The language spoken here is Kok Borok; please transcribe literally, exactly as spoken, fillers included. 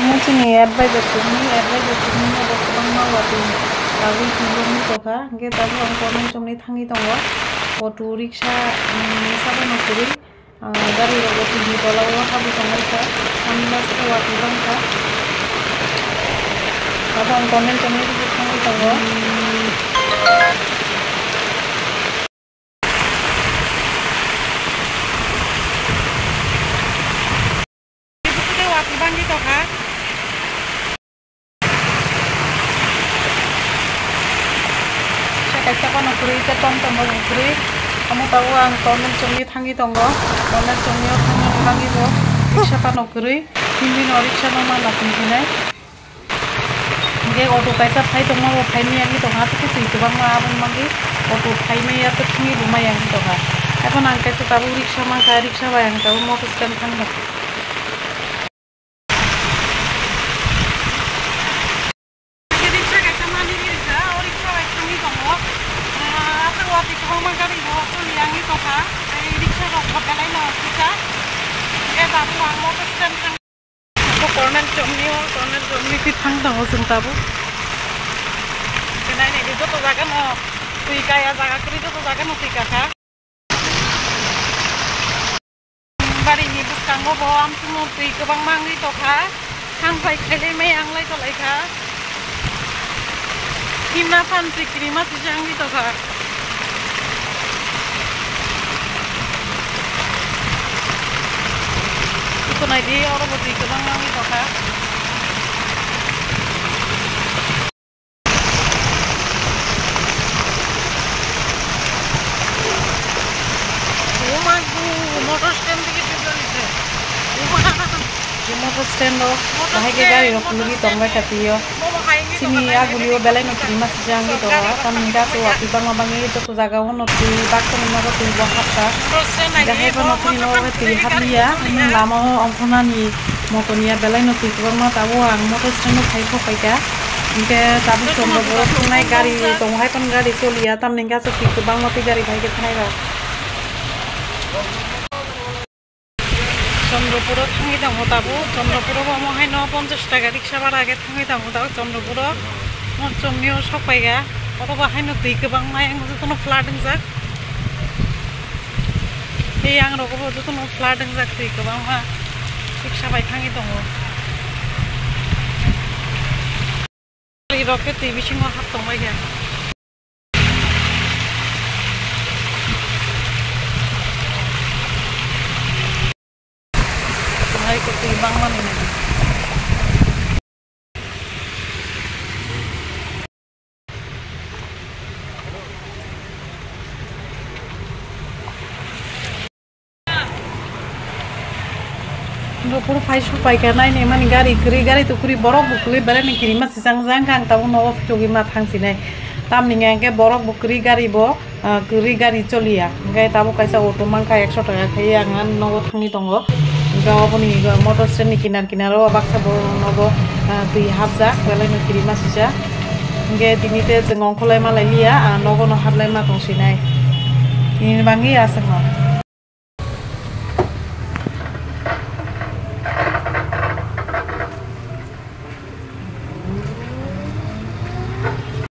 Omo chini advisor chini, advisor chini nogo kwbangma watwi tangwi tongwi tongkha, hwnkhe tabuk ang comment chomwi thangwi tongo. Auto rickshaw, mm, sabono kwrwi, ah, gari rogo tini tola o habwi tongwi kha, ani bwskango watwi bangkha. Abo ang comment chomwi thangwi tongo. Kaisa kono kwrwi, tei tom tom bo kwrwi. Omo tabuk ang comment chomwi thangwi tongo. Comment chomwi o thangwi bagwi bo riksa phano kwrwi. Himlino riksa no ma laphi hinai. Hingke auto kaisa phai tongma bo phai maya wngwi tongkha, aswk khe twi kwbangma aboni bagwi auto phai maya tei thangwi bo maya wngwi tongkha. Haikhe ang kaisa tabuk riksa mankha, riksa bai ang tabuk motor stand thangkha. Riksa kaisa mani rikha, o riksa bai thangwi tongo. Ah, aswk watwi kwbangma gari bo choli wngwi tongkha, tei riksa rok bo belai no kisa. Hingke tabuk ang motor stand thang. Bo corner chomni o, corner chomni twi thang tongo chwng tabuk. Khe nai nai di joto jaga no twi kaya jaga kwrwi joto jaga no twi kaka. Bari ni bwskango bo amtwino twi kwbangma wngwi tongkha. Thang phai khailai mai ang lai tonglaikha. Himna phan twi kirima twi wngwi tongkha. Iko nai di, oro bo twi kwbangma wngwi tongkha. Motor stand o bahai khe gari rok kulugwi tongbai kha twi o. Chini a guli o belai no kirima sijak wngwi tongo, tamni hwnkhe aswk watwi bangma bangwi joto jaga o no twi baksa ni nogo twi bo hapkha. Hingke hai phano twi nogo twi hapliya, lama o ongkhornani moto niya belai no twi kwbangma tabuk ang motor stand o phai sok paikha. Hingke tabuk chondro borok thungnai gari tongo, hai phano gari choliya, tamni hwnkhe aswk twi kwbangma twi gari bai khe thanai rok. Chondropuro thangwi tongo tabuk. Chondropuro omo haino ponchash taka riksa bhara khe thangwi tongo tabuk Chondropuro. Mo chomni o sok paikha. Oro bo haino twi kwbangma yang jotono flood wngjak. Tei yang rogo bo jotono flood wngjak twi kwbangma. Riksa bai thangwi tongo. Gari rok khe twi bisingo hap tongbai kha. Hai khe twi bangmani nai. Bo phuru phai su paikha, nai nai mani gari kwrwi, gari to kwrwi, borok bo kwrwi, belai ni kirima sijak jang kha, ang tabuk nogo phitogwi ma thang sinai. Tamni hwnkhe borok bo kwrwi, gari bo, ah, kwrwi gari choliya. Hwnkhe tabuk kaisa auto mankha, ekso taka khe ang nogo thangwi tongo. Hwnkhe oboni motor stand ni kinar kinar o baksa borok nogo, ah, twi hapjak, belai no kirima sijak. Hwnkhe tini te chwng ongkhorlai ma lai liya, ah, nogo no haplai ma tong sinai. Nini bangwi aswk no.